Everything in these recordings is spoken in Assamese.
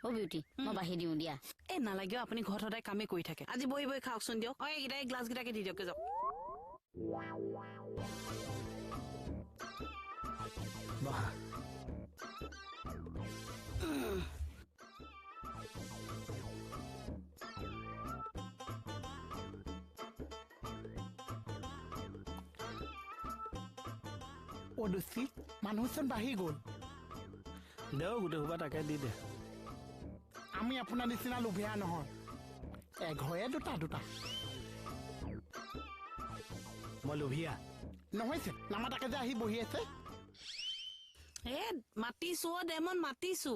অ বিউটি, মই বাঢ়ি দিওঁ দিয়া। এই নালাগেও, আপুনি ঘৰত সদায় কামেই কৰি থাকে, আজি বহি বহি খাওকচোন দিয়ক। অ এইকেইটা এই গ্লাছকেইটাকে দি দিয়ক যাওক। অ দোষী, মানুহচোন বাঢ়ি গ'ল। দে গোটেই সোপা তাকে দি দে। আমি আপোনাৰ নিচিনা লোভীয়া নহয়, এঘৰে দুটা দুটা। মই লোভীয়া নহৈছে, নামাতাকে যে আহি বহি আছে। এ মাতিছো অ ডেমন, মাতিছো।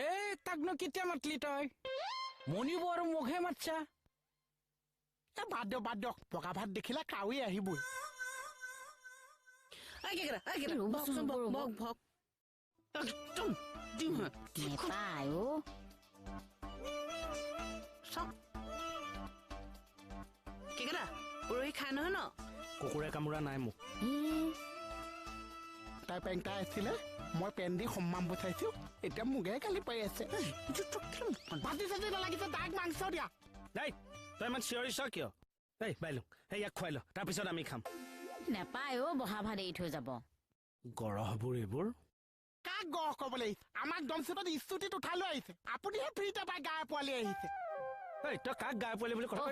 এই তাকনো কেতিয়া মাতলি তই? মণিব আৰু মোকহে মাতছা। এ বাদ দিয়ক, বাদ দিয়ক, পকা ভাত দেখিলে কাউৰী আহিবই। নেপায় অ। কেকেদা উৰহি খাই নহয় ন? কুকুৰে কামোৰা নাই মোক। তাই পেংটাই আছিলে, মই পেন দি সন্মান বচাইছো, এতিয়া মোকহে গালি পাৰি আছে। ভাজি চাজি নালাগিছে, তাইক মাংস দিয়া। দেই তই ইমান চিঞৰিছ কিয়? এই বাইলুং, এই ইয়াক খুৱাই ল, তাৰপিছত আমি খাম। নেপায় অ, বহা ভাত এৰি থৈ যাব। গৰহবোৰ এইবোৰ। কাক গৰহ ক'বলৈ আহিছে? আমাক দমচুটত ইস্তুটিত উঠাই লৈ আহিছে, আপুনিহে ফ্ৰীতে পাই গাই পোৱালি আহিছে। এই তই কাক গাই পোৱালি বুলি কথা